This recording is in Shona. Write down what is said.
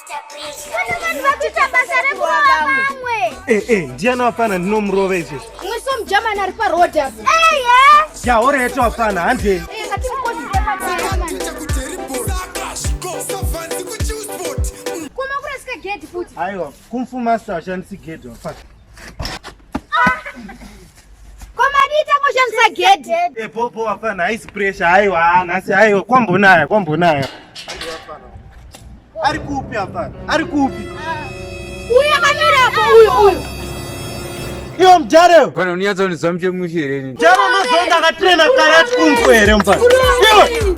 Kune vanhu vakuita basa rekurova vamwe. Eh, eh, ndiani wafana ndinomurova izvezvi? Mwiso muJerman ari paroad apo. Eye. Ya, oreto wafana, handei. Eh, ngatimukonzise paJerman. Kuma kurasika gate futi. Aiwa, kung fu master ashandisi gate wafana. Komadii tangoshandisa gate. Eh, popo wafana, haisi pressure, aiwa, nhasi aiwa, kwambonaya, kwambonaya. Ari kupi afana? Ari kupi? Uyu akamira apo uyu uyu. Iwe mujare. Pana unyatsonzwa muchemushe here? Mujare unozonda akatraina karate kung fu here mfana? Iwe.